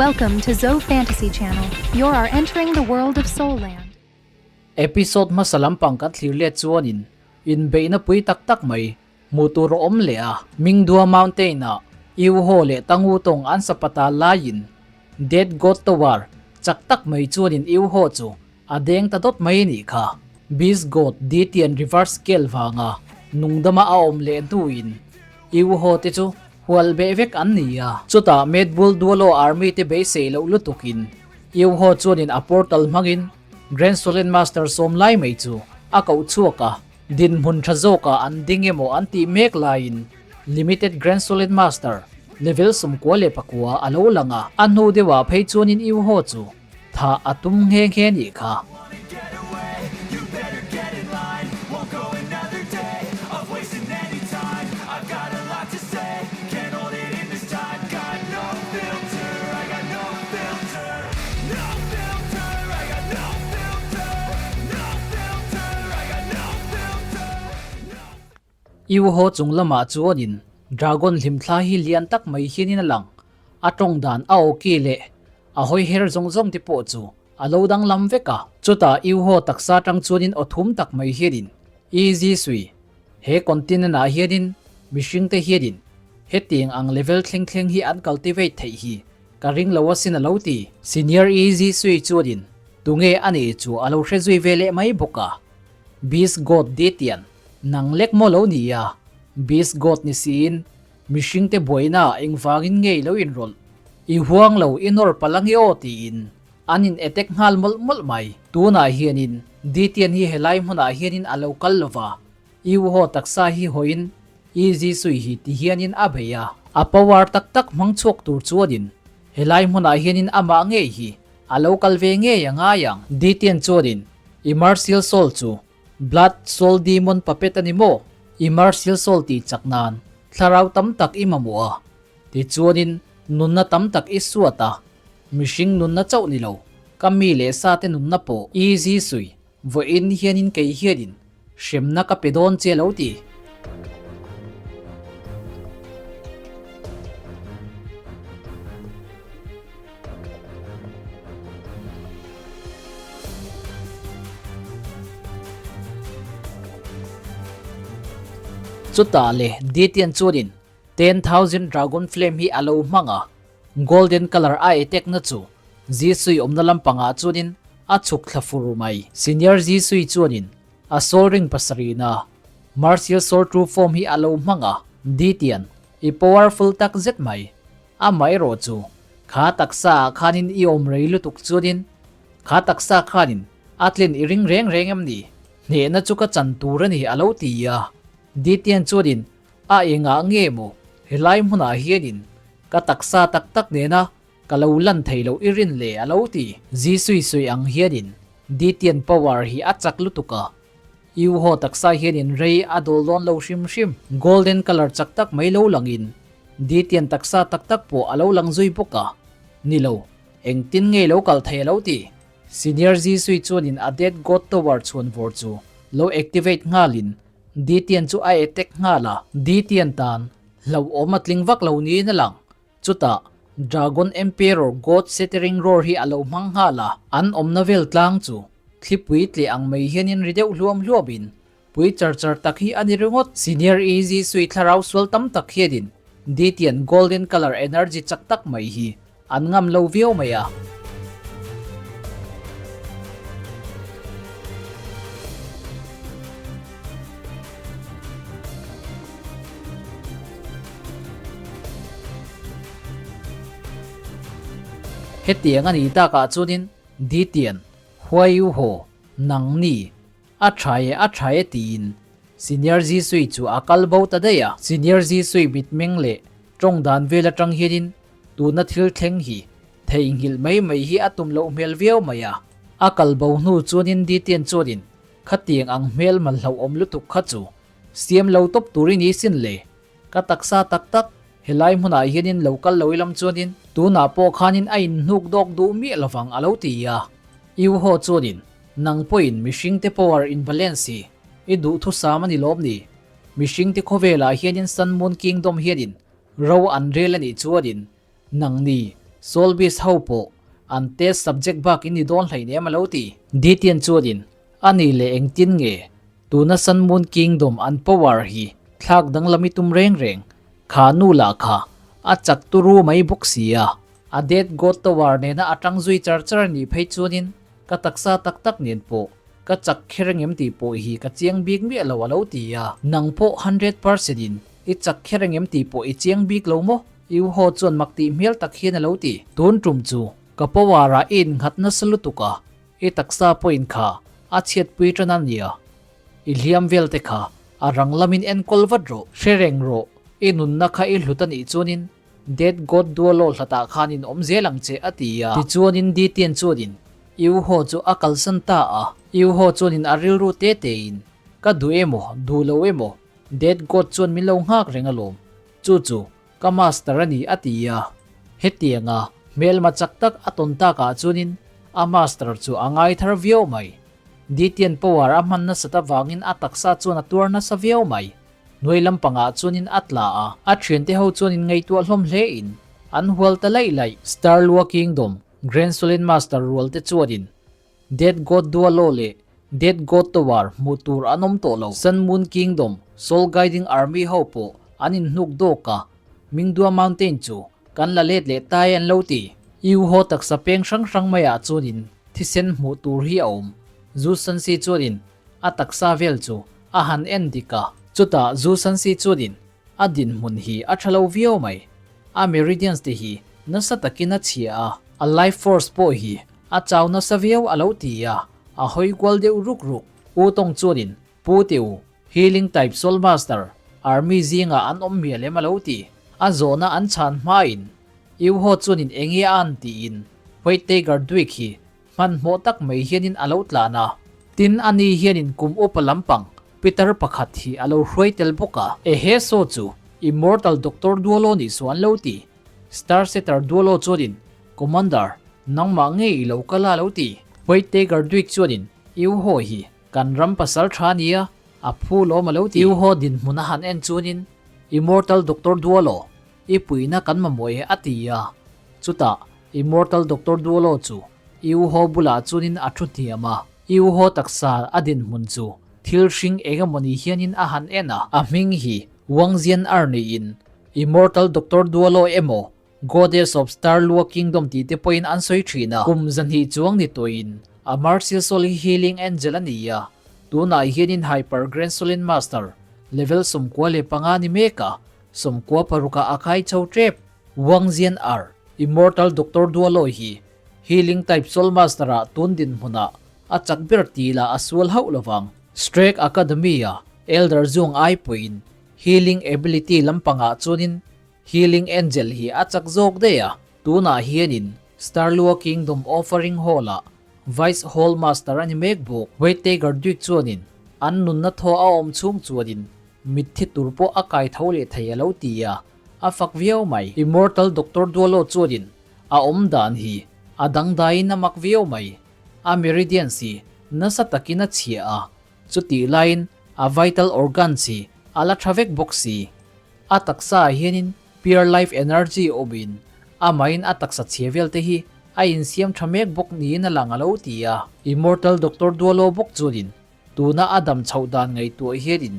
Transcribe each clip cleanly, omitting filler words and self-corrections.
Welcome to Zo Fantasy Channel. You're are entering the world of Soul Land. Episode hmasa lampang kan thlir let chuanin inbeihna pui tak tak mai hmuh tur a awm leh a. Mingdua Mountain ah Iuho leh Tangu tawng an sapata laiin Death God Tower chak tak mai chuanin Iuho chu a deng ta dawt mai anih kha. Beast God Ditian Reverse Scale vanga nungdama a awm leh hnuin Iuho te chu hual beh vek an ni a. Chutah Mad Bull Duolo Army te beisei loh lutukin Iuho chuanin a portal hmangin Grand Solen Master sawm lai mai chu a koh chhuak a. Dinhmun tha zawkah an ding emaw an tih mek laiin Limited Grand Solid Master level 99 a lo lang a, a hnu deuhah phei chuanin Iuho chu thah a tum nghe nghe nih kha. Iuho chung lamah chuanin dragon hlimthla hi lian tak mai hianin a lang. A tawng dan a awki leh a hawi her zawng zawng te pawh chu a lo danglam vek a. Chutah Iuho taksa tang chuanin aw thum tak mai hianin, Easy sui, he continent ah hianin mihring te hianin hetiang ang level thleng thleng hi an cultivate theih hi Ka ring lo asin a lo ti. Senior Easy Sui chuanin tunge a nih chu a lo hre zui ve leh mai bawk a. Beast God Ditian, nang lek maw lo ni a? Beast God ni siin mihringte buaina ah engvangin nge i lo inrawlh? I huang lo i nawr palh ange aw tiin an in attack nghal mawlh mawlh mai. Tunah hianin Ditian hi helai hmunah hianin a lo kal lova, Iuho taksa hi hawiin Easy Sui hi ti hianin a bei a. A power tak tak hmang chhuak tur chuanin helai hmunah hianin amah ngei hi a lo kal ve ngei a ngai ang. Ditian chuanin Immersial Soul chu Blood Soul Demon puppet a ni maw? Immersial Soul tih chak nan thlarau tam tak i mamawh a, tichuanin nunna tam tak i suat a, mihring nunna chauh ni lo, ka mi leh sa te nunna pawh. Easy Sui Vawiin hianin kei hianin hremna ka pe dawn che lo ti. Chutah le Ditian chuanin 10,000 Dragon Flame hi a lo hmang a, Golden colour a attack na chu Zisui awmna lampangah chuanin a chhuk thla fur mai. Senior Zisui chuanin a soul ring pasarihna Martial Soul True Form hi a lo hmang a, Ditian i powerful tak zet mai. Amaherawh chu kha taksa ah khanin i awm rei lutuk chuanin kha taksa khanin a tlin i ring reng reng em ni? Hnehna chu ka chan tur a ni a lo ti a. Ditian chuanin A engah nge maw helai hmunah hianin ka taksa tak tak nena ka lo lan thei loh i rin le a lo ti. Zisui sawi ang hianin Ditian power hi a chak lutuk a, Iuho taksa hianin rei a dawl dawn lo hrim hrim. Golden colour chak tak mai lo langin Ditian taksa tak tak pawh a lo lang zui bawk a, ni lo, engtin nge lo kal thei a lo ti. Senior Zisui chuanin a Death God Tower chhuanvawr chu lo activate nghalin Ditian chu a attack nghal a, Ditian tan hlauhawm a tling vak lo niin a lang. Chutah Dragon Emperor God Shattering Roar hi a lo hmang nghal a, an awmna vel tlang chu thlipui tleh ang mai hianin ri deuh hluam hluamin pui char char tak hi a ni ringawt. Senior Easy Sui thlarau sual tam tak hianin Ditian Golden Color Energy chak tak mai hi An ngam lo viau mai a. Hetiang a nih takah chuanin Ditian, Huaiuho, Nangni, a tha e, a tha e tiin Senior Zisui chu a kal bo ta daih a. Senior Zisui mitmeng leh tawng dan vel atang hianin Tuna thil thleng hi theihnghilh mai mai hi a tum loh hmel viau mai a. A kal bo hnu chuanin Ditian chuanin khatiang ang hmel mal hlauhawm lutuk kha chu siam lo tawp turin i sin le. Ka taksa tak tak helai hmunah hianin lo kal lo ilam chuanin tunah pawh khanin a inhnuk dawk duh miah lovang a lo ti a. Iuho chuanin nang pawhin mihringte power imbalance hi i duhthusam a ni lawm ni? Mihringte khawvelah hianin Sun Moon Kingdom hianin Ro an rel a nih chuanin nangni Soul Beast ho pawh an test subject bak in ni dawn hleinem a lo ti. Ditian chuanin a ni leh engtin nge tuna Sun Moon Kingdom an power hi thlak danglam i tum reng reng kha nu lah kha a chak turu mai bawk sia. A Death God Tower nena a tang zui char char a nih phei chuanin ka taksa tak tak nen pawh ka chak kher engem tih pawh hi ka chiang bik miah lo a lo ti a. Nang pawh 100% in i chak kher engem tih pawh i chiang bik lo maw? Iu haw chuan mak tih hmel tak hian a lo ti. Tun tum chu ka power ah i innghat nasa lutuk a, i taksa pawhin kha a chhiatpui tan a nia. I hliam vel te kha a rang lamin enkawl vat rawh. Hre reng rawh, i nunna kha i hlut a nih chuanin Dead God Duolo hlatah khan in awm zel ang che a ti a. Tichuanin Ditian chuanin Iu haw chu a kalsan ta a. Iu haw chuanin a rilru te tein, Ka duh emaw, duh lo emaw, Dead God chuan min lo nghak reng alawm. Chu chu ka master a ni a ti a. Hetianga hmelma chak tak a tawn takah chuanin a master chu a ngai thar viau mai. Ditian power a hman nasat avangin a taksa chuan a tuar nasa viau mai. Hnuai lampangah chuanin a tla a, a thiante ho chuanin ngaihtuah hlawm hle in an hual ta laih laih. Starlua Kingdom Grand Solin Master rual te chuanin Dead God Dualo leh Dead God Tower hmuh tur an awm tawh lo. Sun Moon Kingdom Soul Guiding Army ho pawh an inhnuk dawk a, Mingdua Mountain chu kan la let leh tai an lo ti. Iu ho taksa peng hrang hrang maiah chuanin thisen hmuh tur hi a awm. Zu Sansi chuanin a taksa vel chu a han en dik a. Chutah Zu Sansi chuanin a dinhmun hi a tha lo viau mai. A meridians te hi nasa takin a chhia a, a life force pawh hi A chau nasa viau a lo ti a, a hawi kual deuh ruk ruk. U Tawng chuanin, Pu Teu, Healing Type Soul Master, Army zingah an awm mial em a lo ti. A zawhna an chhan hmain, U Ho chuanin enge a an tiin White Tiger Duik hi hmanhmawh tak mai hianin a lo tlan a. Tin, ani hianin kum upa lampang Peter pakhat hi a lo hruai tel bawk a. Ehe saw chu Immortal Doctor Duolo nih saw an lo ti. Star Setter Duolo chuanin, Commander, nangmah ngei i lo kal a lo ti. White Tiger Duik chuanin, Iu Ho hi kan ram pasal tha nia, a phu lawm a lo ti. Iu Ho dinhmun a han en chuanin, Immortal Doctor Duolo, i puihna kan mamawh e a ti a. Chutah, Immortal Doctor Duolo chu Iu Ho bulah chuanin a thu hniam a. Iu Ho taksa a dinhmun chu thil hring engemawni hianin a han en a. A hming hi Wang Zian Ar niin Immortal Doctor Duolo emaw Goddess of Star Lua Kingdom tih te pawhin an sawi thin a. Kum zahnih chuang ni tawhin a Martial Soul hi Healing Angel a ni a, tunah hianin Hyper Grand Solin Master level 95 ni mek a, 96 ah a kai chho tep. Wang Zian Ar, Immortal Doctor Duolo hi Healing Type Soul Master ah tun dinhmunah a chak ber tih lah a sual hauh lovang. Strake Academy-a Elder Zung ai pawhin Healing ability lampangah chuanin Healing Angel hi a chak zawk daih a, tunah hianin Starlua Kingdom Offering Hall-ah Vice Hall Master a ni mek bawk. White Tiger Duke chuanin an nunna thaw a awm chhung chuanin mitthi tur pawh a kai tho leh thei a lo ti a, a fak viau mai. Immortal Doctor Duolo chuanin a awm dan hi a dangdaiin a mak viau mai. A meridians hi nasa takin a chhia a, Chutih laiin a vital organs hi a la tha vek bawk si. A taksa ah hianin pure life energy awmin amahin a taksa chhe vel te hi a insiam tha mek bawk niin a lang a lo ti a. Immortal Doctor Duolo bawk chuanin tuna a dam chhoh dan ngaihtuah hianin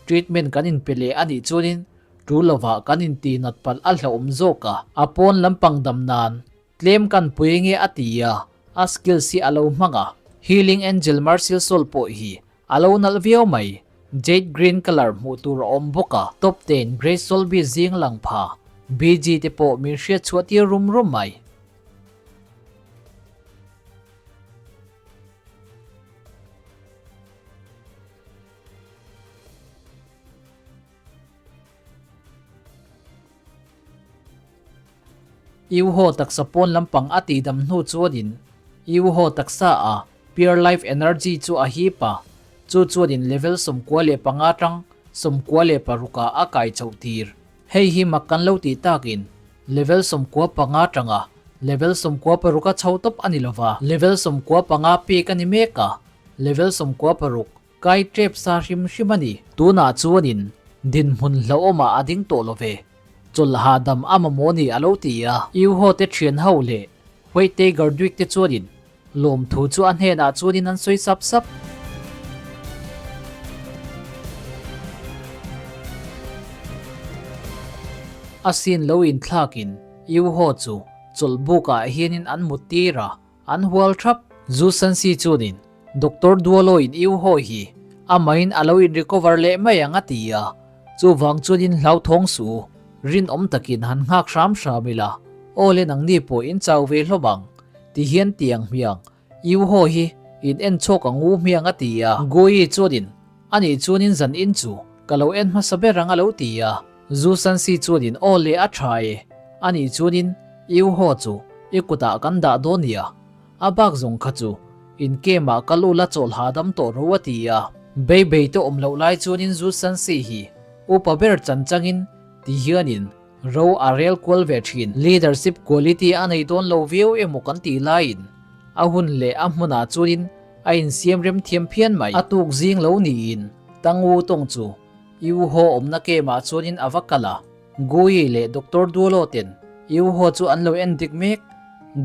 treatment kan inpe leh a nih chuanin tul lovah kan intihnat palh a hlauhawm zawk a, a pawn lampang dam nan Tlem kan pui nge a ti a, a skills hi a lo hmang a, Healing Angel Martial Soul pawh hi a lo nalh viau mai, Jade Green colour hmuh tur a awm bawk a, Top ten Grey Soul Beast zing lang pha, BG te pawh min hriat chhuah tir rum rum mai. Iu haw taksa pawn lampang a tihdam hnu chuanin Iu haw taksa a Pure Life Energy chu a hip a, chu chuanin level 95 tang 96 ah a kai chhoh tir. Hei hi mak kan lo tih takin level 95 tanga level 96 a chho tawp a ni lova, level 95 pek a ni mek a, level 96 Kai tep sa hrim hrim a ni. Tunah chuanin dinhmun hlauhawmah a ding tawh lo ve. Chawlh hahdam a mamawh ni a lo ti a. Yu Ho te thian ho leh White Tiger Duik te chuanin lawmthu chu a hnenah chuanin an sawi sap sap. A sin lo inthlakin Yu Ho chu chawlh bukah hianin an mut tir a. An hual thap. Zu Sansi chuanin Doctor Dualoin Yu Ho hi amahin a lo in recover leh mai ang a ti a, chuvang chuanin hlauthawng suh u, rinawm takin han nghak hram hram ila, aw le nangni pawh in chau ve hlawm ang, ti hian tiang hmiang, Yu Ho hi in en chhawk ang u hmiang a ti a. Guyi chuanin anih chuanin zan in chu ka lo en hmasa ber ang a lo ti a. Zu Sansi chuanin aw le a tha e, anih chuanin Yu Ho chu i kutah kan dah dawn nia, a bak zawng kha chu in kemah kal ula chawl hahdam tawh ro a ti a. Bei bei te awm loh lai chuanin Zu Sansi hi upa ber chan changin ti hianin ro a rel kual ve thin. Leadership quality a nei dawn lo viau emaw kan tih laiin a hun leh a hmunah chuanin a insiam rem thiam phian mai. A tuk zing lo niin Tang Wu Tong chu Yu Ho awmna kemah chuanin a va kal a. Gui leh Doctor Duolo ten Yu Ho chu an lo en dik mek.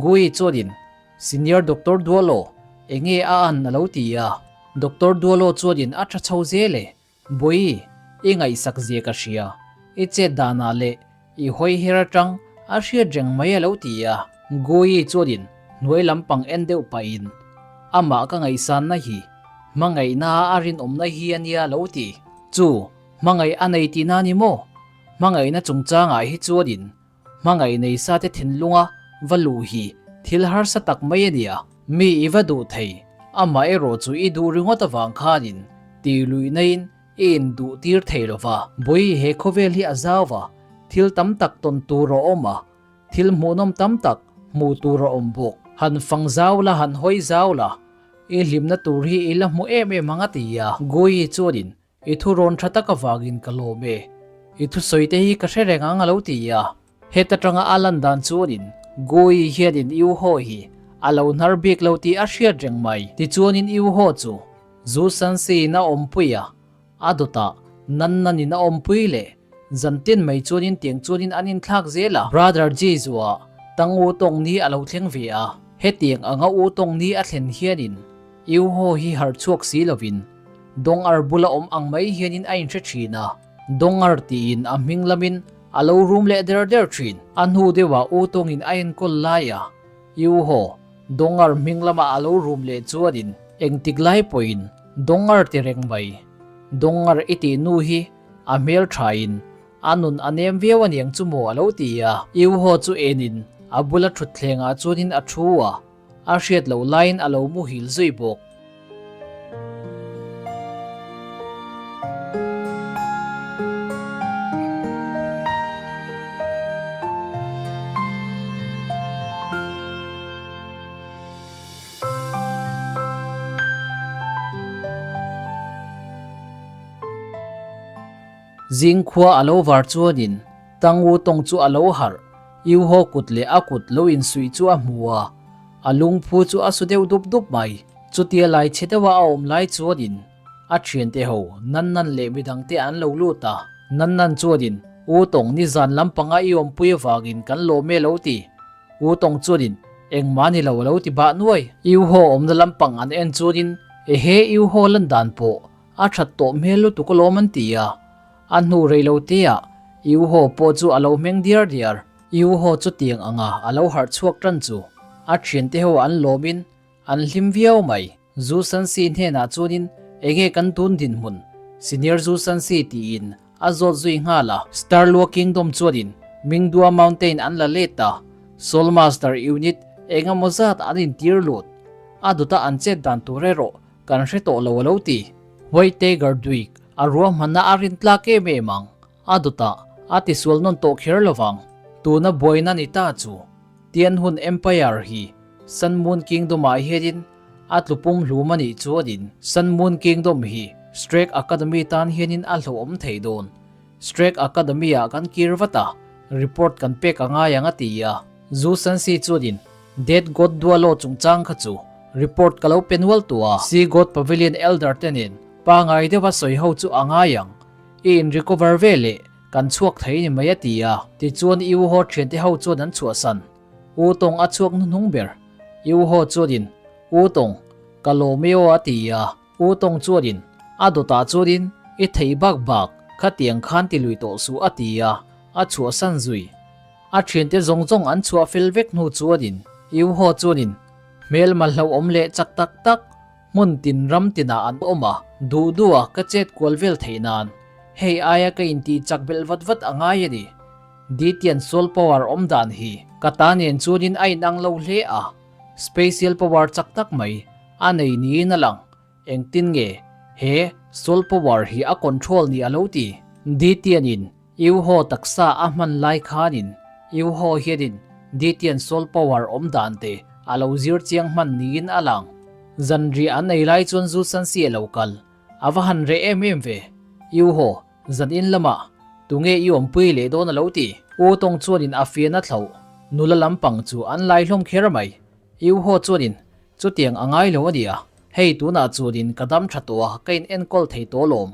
Gui chuanin, Senior Doctor Duolo, enge a an a lo ti a. Doctor Duolo chuanin a tha chho zel e. Bui, i ngaihsak zia ka hria. I chet danah leh i hawi her atang a hriat reng mai a lo ti a. Gui chuanin hnuai lampang en deuh pahin, Amah ka ngaihsanna hi hmangaihna a rinawmna hi a nia lo ti. Chu, hmangaih a nei tihna ni maw? Hmangaihna chungchangah hi chuanin hmangaih nei sa te thinlunga va luh hi thil harsa tak mai a nia. Mi i va duh thei, amah erawh chu i duh ringawt avang khanin tih luihnain i induh tir thei lo va. Bawi he khawvel hi a zau va, thil tam tak tawn tur a awm a, thil hmuhnawm tam tak hmuh tur a awm bawk. Han fang zau la, han hawi zau la, i hlimna tur hi i la hmu em em ang a ti a. Guyi chuanin I thu rawn tha tak avangin ka lawm e. I thusawi te hi ka hre reng ang a lo ti a. Heta tanga a lan dan chuanin Gui hianin Yu Ho hi a lo hnar bik lo tih a hriat reng mai. Tichuanin Yu Ho chu Zu Sansi in a awmpui a, a dawtah Nan Nan in a awmpui leh zan tin mai chuanin tiang chuanin an inthlak zel a. Brother Ji zuah Tang U Tawng ni a lo thleng ve a, hetiang anga U Tawng ni a thlen hianin Yu Ho hi harh chhuak si lovin Dongar bula awm ang mai hianin a inhre thin a, Dongar tiin a hming lamin a lo rum leh der der thin. A hnu deuhah U Tawngin a enkawl lai a, Yu Ho, Dongar hming lama a lo rum leh chuanin engtik lai pawhin Dongar ti reng mai. Dongar i tih nu hi a hmel thain a nun a nem viau aniang chu maw a lo ti a. Yu Ho chu enin a bula thutthlengah chuanin a thu a, A hriat loh laiin a lo muhil zui bawk. Zingkhua a lo var chuanin Tang Wu Tong chu a lo harh. Yu Ho kut leh a kut lo insuih chu a hmu a, a lungphu chu a su deuh dup dup mai. Chutia lai chhe deuha a awm lai chuanin a thiante ho Nan Nan leh midangte an lo lut a. Nan Nan chuanin, U Tawng nizan lampanga i awmpui avangin kan lawm e lo ti. U Tawng chuanin, Engmah ni lo a lo ti bah nuai. Yu Ho awmna lampang an en chuanin, Ehe Yu Ho lan dan pawh a that tawh hmel lutuk alawm an ti a. A hnu rei lo teah Yu Ho pawh chu a lo hmeng diar diar. Yu Ho chu tiang anga a lo harh chhuak tan chu a thiante ho an lawmin an hlim viau mai. Zu Sansi hnenah chuanin enge kan tun dinhmun Senior Zu Sansi tiin a zawt zui nghal a. Star Lua Kingdom chuanin Mingdua Mountain an la let a, Soul Master Unit engemaw zat an intir lut. A dawta an chet dan tur erawh kan hre tawh lo a lo ti. White Tiger Duik a ruahmanna a rin tlak em em ang, a dawtah a tisual nawn tawh kher lo vang. Tuna buaina ni ta chu Tianhun Empire hi Sun Moon Kingdom-ah hianin a tlu pum hlum a nih chuanin Sun Moon Kingdom hi Strake Academy tan hianin a hlauhawm thei dawn. Strake Academy-ah kan kir vat a, report kan pek a ngai ang a ti a. Zu Sansi chuanin Dead God Dualo chungchang kha chu report ka lo pe nual tu a. Sea God Pavilion Elder te nen pangai deuha sawi ho chu a ngai ang. I in recover ve leh. Kan chhuak thei ni mai a ti a. Tichuan U Ho thiante ho chuan an chhuahsan. U Tawng a chhuak hnuhnung ber. U Ho chuanin, U Tawng, ka lawm e aw a ti a. U Tawng chuanin, A dawtah chuanin i thei bak bak, khatiang khan ti lui tawh suh a ti a, a chhuahsan zui. A thiante zawng zawng an chhuah fel vek hnu chuanin U Ho chuanin, Hmelma hlauhawm leh chak tak tak, Hmun tin ram tinah an awm a, duh duha ka chet kual vel theih nan hei aia ka intih chak belh vat vat a ngai a ni. Ditian soul power awm dan hi ka ta nen chuanin a inang lo hle a, special power chak tak mai a nei niin a lang. Engtin nge he soul power hi a control ni a lo ti? Ditianin Iuho taksa a hman lai khanin Iuho hianin Ditian soul power awm dan te a lo zir chiang hman niin a lang. Zanriah an ei lai chuan zu Sansi a lo kal. A va han reh em em ve. Iuho, zan in lamah tunge i awmpui leh dawn a lo ti. U Tawng chuanin a fian a thlauh. Nula lampang chu an lai hlawm kher mai. Iuho chuanin chutiang a ngai lo a nia. Hei tunah chuanin ka dam tha tawh a, ka in enkawl thei tawh lawm.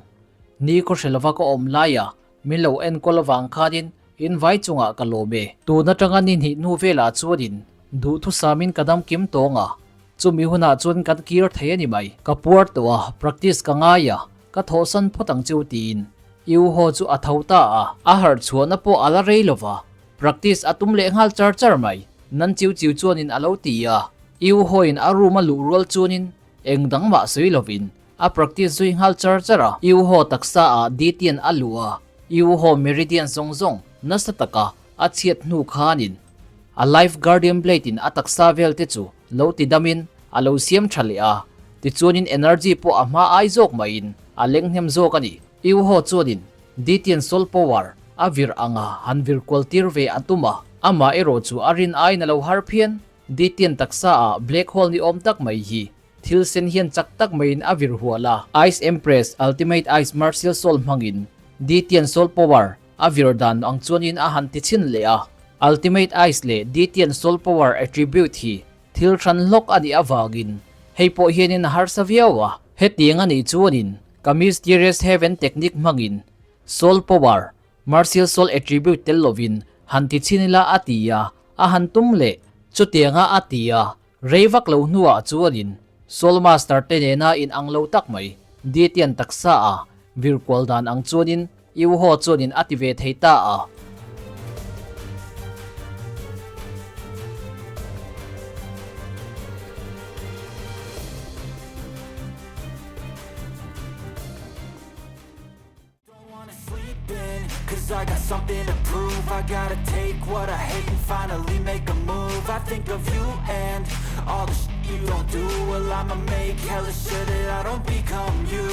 Ni khaw hre lova ka awm laia min lo enkawl avang khanin in vai chungah ka lawm e. Tun atanga ni hnih hnu velah chuanin duhthusamin ka dam kim tawng a, chumi hunah chuan kan kir thei a ni mai. Ka puar tawh a, practice ka ngai a, ka thawhsan phawt ang cheu tiin U Ho chu a tho ta a. A harh chhuahna pawh a la rei lova, practice a tum leh nghal char char mai. Nan chiu chiu chuanin a lo ti a, U Ho-in a room a luh rual chuanin eng dang mah sawi lovin A practice zui nghal char char a, U Ho taksa ah Ditian a luh a, U Ho Meridian zawng zawng nasa taka a chhiat hnu khanin a Life Guardian Blade in a taksa vel te chu lo ti damin a lo siam tha leh a, tichuanin energy pawh a hma ai zawk maiin a leng hnem zawk a ni. U Ho chuanin Ditian Soul Power a vir anga han vir kual tir ve a tum a, amah erawh chu a rin aiin a lo har phian. Ditian taksa ah black hole ni awm tak mai hi Thil sen hian chak tak maiin a vir hual a, Ice Empress Ultimate Ice Martial Soul hmangin Ditian Soul Power a vir dan ang chuanin a han ti chhin leh a. Ultimate Ice leh Ditian Soul Power attribute hi thil hran hlawk a nih avangin hei pawh hianin a harsa viau a. Hetiang a nih chuanin ka Mysterious Heaven technique hmangin Soul Power Martial Soul attribute tel lovin han ti chhin ila a ti a, a han tum leh chutianga a ti a. Rei vak lo hnuah chuanin Soul Master te nena in ang lo tak mai Ditian taksa a vir kual dan ang chuanin U Ho chuanin a ti ve thei ta a. Don't wanna sleep in, cause I got something to prove. I gotta take what I hate and finally make a move. I think of you and all the shit you don't do. Well I'ma make hella sure that I don't become you.